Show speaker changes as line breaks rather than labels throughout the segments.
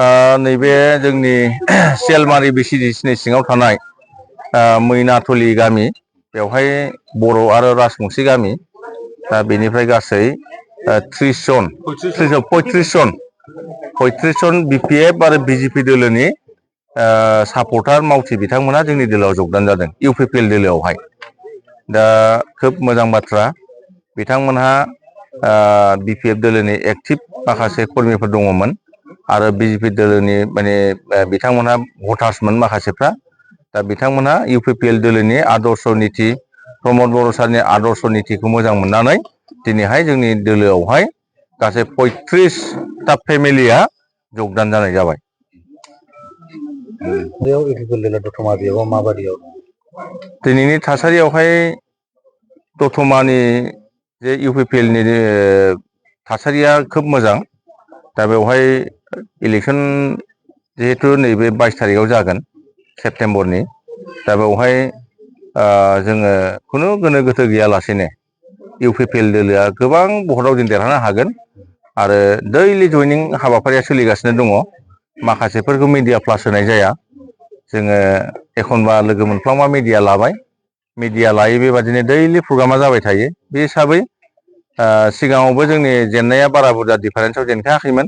नैबे जोंनि सियालमारि बिसिडिसिनि सिङाव थानाय मैनाथलि गामि बेवहाय बर' आरो राजबंसि गामि दा बेनिफ्राय गासै 30 जन 35 जन बिपिएफ आरो बिजेपि दोलोनि सापर्टार मावथि बिथांमोना जोंनि दोलोआव जगदान जादों इउपिपिएल दोलोआवहाय। दा खोब मोजां बाथ्रा बिथांमोनहा बिपिएफ दोलोनि एक्टिभ माखासे कर्मीफोर दङमोन आरो बिजेपि दोलोनि माने बिथांमोनहा भटार्समोन माखासेफ्रा। दा बिथांमोनहा इउपिपिएल दोलोनि आदर्श नीति प्रमद बर' सारनि आदर्श नीतिखौ मोजां मोननानै दिनैहाय जोंनि दोलोआवहाय गासै 35टा फेमिलिया जगदान जानाय जाबाय। दिनैनि थासारियावहाय दतमानि जे इउपिपिएलनि थासारिया खोब मोजां। दा बेवहाय इलेक्शन जिहेतु नैबे 22 तारिखआव जागोन सेप्तेम्बरनि। दा बेवहाय जोङो खुनु गोनो गोथो गैयालासेनो इउपिपिएल दोलोआ गोबां भटआव जों देरहानो हागोन आरो दैलि जयनिं हाबाफारिया सोलिगासिनो दङ। माखासेफोरखौ मिडिया प्लास होनाय जाया। जोङो एखनबा लोगो मोनफ्लांबा मिडिया लाबाय, मिडिया लायै बेबादिनो दैलि प्रग्रामा जाबाय थायो। बे हिसाबै सिगाङावबो जोंनि जेननाया बारा बुरजा डिफारेन्सआव जेनखायाखैमोन।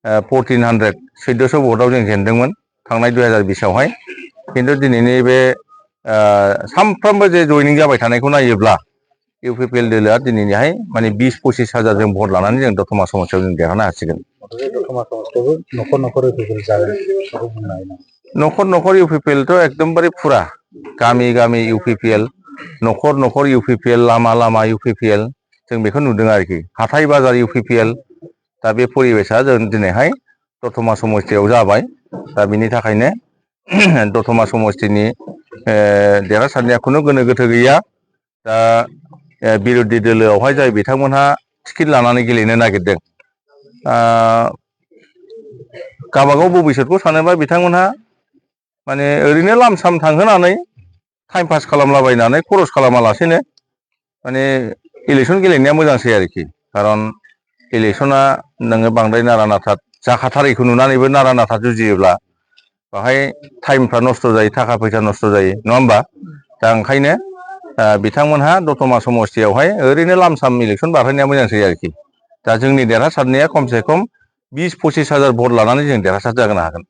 1400 भटआव जों जेनदोंमोन थांनाय 2020आवहाय। किन्तु दिनैनि बे सानफ्रोमबो जे जयनिं जाबाय थानायखौ नायोब्ला इउपिपिएल दोलोआ दिनैहाय माने 20-25 हाजार जों भट लानानै जों दतमा समस्तियाव जों देरहानो हासिगोन। न'खर न'खर इउपिपिएलथ' एकदमबारे फुरा गामि गामि इउपिपिएल, न'खर न'खर इउपिपिएल, लामा लामा इउपिपिएल जों बेखौ नुदों आरोखि। हाथाय बाजार इउपिपिएल। दा बे परिबेसा जों दिनैहाय दतमा समस्तियाव जाबाय। दा बिनि थाखायनो दतमा समस्तिनि देरहासारनाया खुनु गोनो गोथो गैया। दा बिरोधि दोलोआवहाय जाय बिथांमोनहा टिकेट लानानै गेलेनो नागिरदों गावबागाव भबिसतखौ सानोबा बिथांमोनहा माने ओरैनो लाम साम थांहोनानै टाइम पास खालामलाबायनानै खरस खालामालासेनो माने इलेक्सन गेलेनाया मोजांसै आरोखि। खारन इलेक्सना नोङो बांद्राय नारा नाथा जाखाथारैखौ नुनानैबो नारा नाथा जुजियोब्ला बाहाय टाइमफ्रा नस्थ' जायो, थाखा फैसा नस्थ' जायो, नङा होमबा? दा ओंखायनो बिथांमोनहा दतमा समस्तियावहाय ओरैनो लाम साम इलेक्सन बारहोनाया मोजांसै आरोखि। दा जोंनि देरहासारनाया खमसे खम 20-25 हाजार भट लानानै जों देरहासार जानो हागोन।